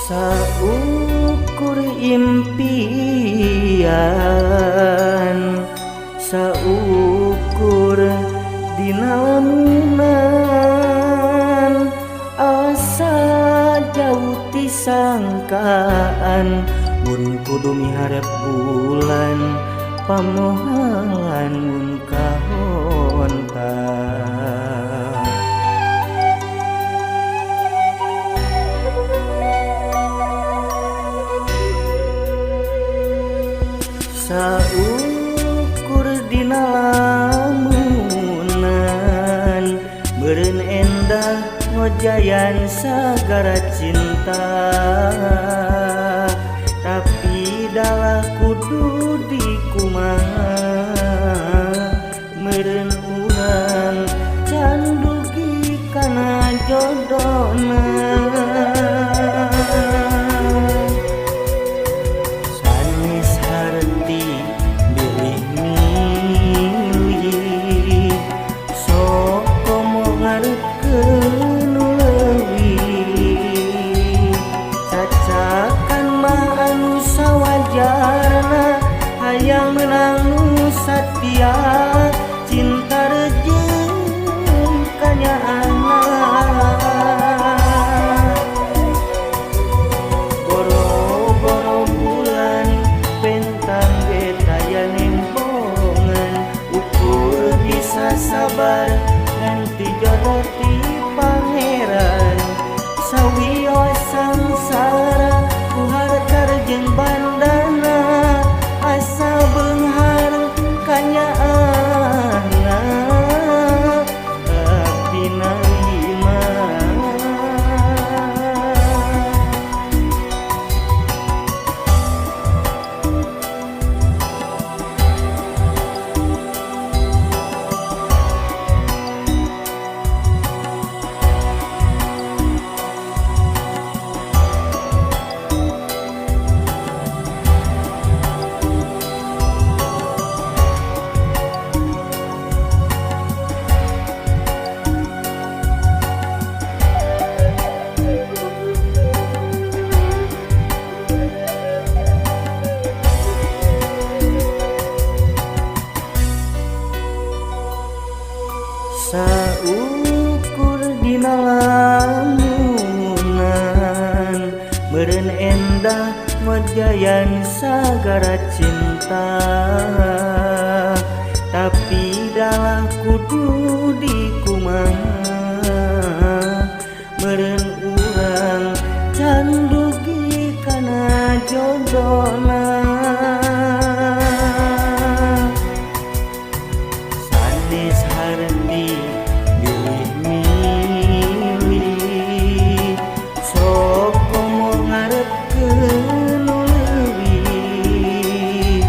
Saukur impian, saukur dina lamunan, asa jauh ti sangkaan mun kudu miharep bulan pamohalan mun kahontan. Saukur dina lamunan, meureun endah ngojayan sagara cinta, tapi dalah kudu dikumaha, meureun urang can dugi kana jodona. Sanes harti bilih milih, sok komo ngarepkeun nu leuwih, cacakan mah anu sawajarna, hayang meunang nu satia, cinta rejeung kanyaahna. Boro-boro bulan bentang ge taya nembongan, ukur bisa sabar nganti jodoh ti pangeran. Sawios sangsara ku harta jeung bandana, asal beunghar kanyaahna abdi narima. Saukur dina lamunan, meureun endah ngojayan sagara cinta, tapi dalah kudu dikumaha, meureun urang can dugi kana jodona. Sanes harti bilih milih, sok komo ngarepkeun nu leuwih,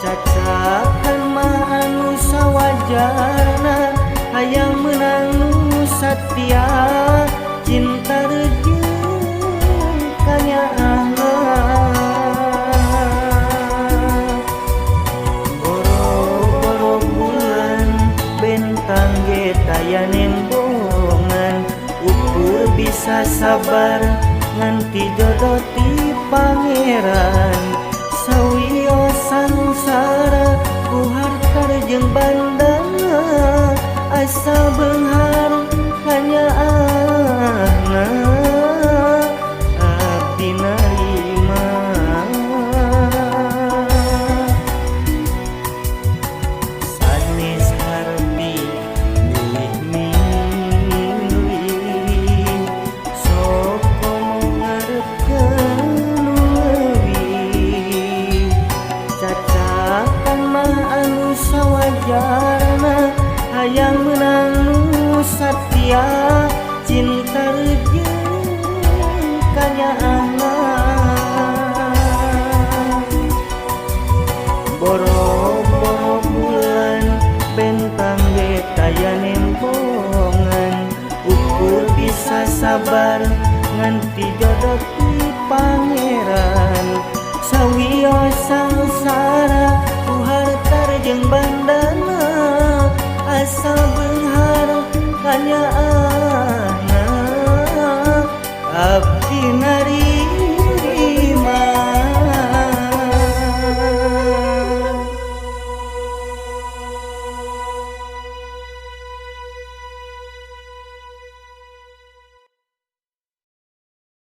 cacakan mah anu sawajarna, hayang meunang nu satia, cinta rejeung kanyaahna. Boro-boro bulan bentang ge taya nembongan, ukur bisa sabar nganti jodoh ti pangeran. Sawios sangsara ku harta jeung bandana, asal beunghar kanyaahna abdi narima. Sanes harti bilih milih, sok komo ngarepkeun nu leuwih, cacakan mah anu sawajarna, hayang meunang nu satia, cinta rejeung kanyaahna. Boro-boro bulan bentang ge taya nembongan, ukur bisa sabar nganti jodoh ti pangeran. Sawios sangsara ku harta jeung bandana, asal beunghar kanyaahna.